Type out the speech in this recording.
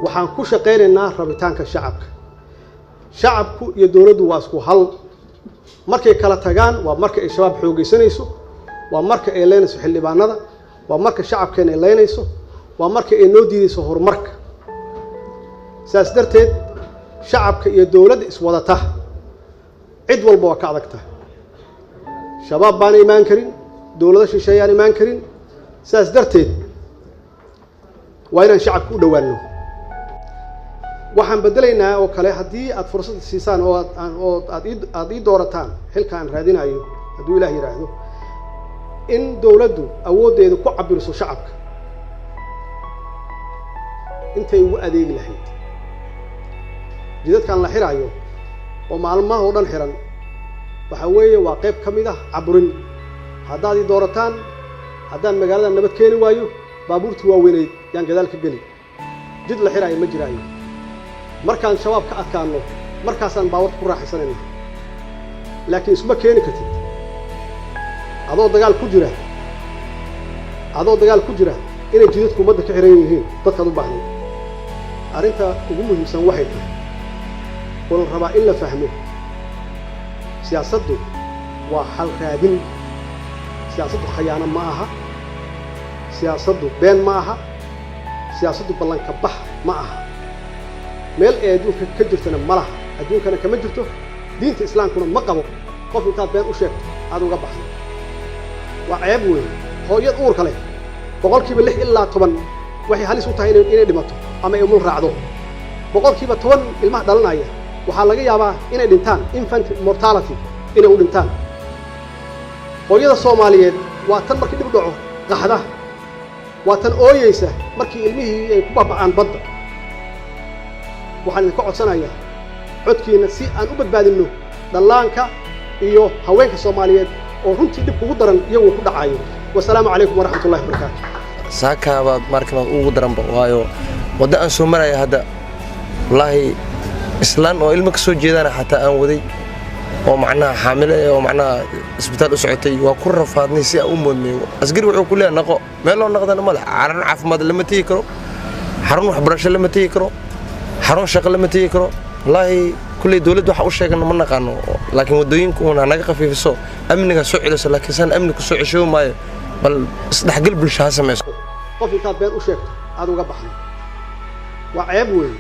Waxaan ku shaqaynaynaa rabitaanka shacabka. Shacabku iyo dowladdu waa isku hal. Markay kala tagaan waa marka ay Shabaab xoogaysanayso, waa marka ay leynayso xildhibaanada, waa marka shacabkeena ay leynayso, waa marka ay noo diidayso horumarka. Saas darteed shacabka iyo dowladda iswadata cid walba waa ka adag tahay. Shabaab baana imaan karin, dowlado shisheeyaan imaan karin. Saas darteed waa inaan shacabka u dhowaanno. Waxaan beddelaynaa oo kale, haddii aad fursad siisaan oo aad oo aad ii doorataan xilka aan raadinayo, hadduu Ilaah yidhaahdo, in dowladdu awooddeeda ku cabiriso shacabka intay ugu adeegi lahayd. Jidadkan la xiraayo oo maalmaha oo dhan xiran waxaa weeye waa qayb ka mid ah caburin. Haddaad ii doorataan, haddaan magaalada nabad keeni waayo, baabuurtii waaweyneyd yaan gadaal ka geli, jid la xiraayo ma jiraayo. Markaan Shabaab ka adkaanno, markaasaan baabuurta ku raaxaysanayna. Laakiin isma keeni kartid adoo dagaal ku jira, adoo dagaal ku jira, inay jidadku ummadda ka xiran yihiin dadkaad u baahnayd. Arrinta ugu muhiimsan waxay tahay oo la rabaa in la fahmo: siyaasaddu waa xal raadin. Siyaasaddu khayaano ma aha, siyaasaddu been ma aha, siyaasaddu ballanka bax ma aha. Meel ay adduunka ka jirtana ma laha, adduunkana kama jirto. Diinta Islaamkuna ma qabo qof intaad been u sheegto aad uga baxdo. Waa ceeb weyn. Hooyad uurka leh 6% ilaa 10% waxay halis u tahay inay dhimato ama ay umul raacdo. 10% ilmaha dhalanaya waxaa laga yaabaa inay dhintaan, infant mortality inay u dhintaan. Hooyada Soomaaliyeed waa tan markii dhib dhaco qaxda, waa tan ooyeysa markii ilmihii ay ku baaba'aan badda. Waxaan idinka codsanayaa codkiinna si aan u badbaadinno dhallaanka iyo haweenka Soomaaliyeed oo runtii dhib kugu daran iyagu ku dhacayo. Wasalaamu calaykum waraxmat ullahi wabarakaatu. Saakaabaad markan ugu daranba, waayo waddo aan soo maraya hadda, wallaahi, islaan oo ilmo ka soo jeedana xataa aan waday oo macnaha xaamilo eh oo macnaha isbitaal u socotay, waa ku rafaadnay si aan u moodnay. Askari wuxuu ku leeyahay naqo, meel loo naqdana ma leh. Xarun caafimaad lama tegi karo, xarun waxbarasho lama tegi karo, xarun shaqo lama tegi karo. Wallaahi, kulley dowladda waxa u sheegana ma naqaano, laakiin waddooyinka uun ha naga khafiifiso, amniga soo celiso. Laakiin saan amni ku soo ceshoobi maayo. Bal isdhexgal bulsho ha samayso. Qof intaad been u sheegto aad uga baxdo waa ceeb weeye.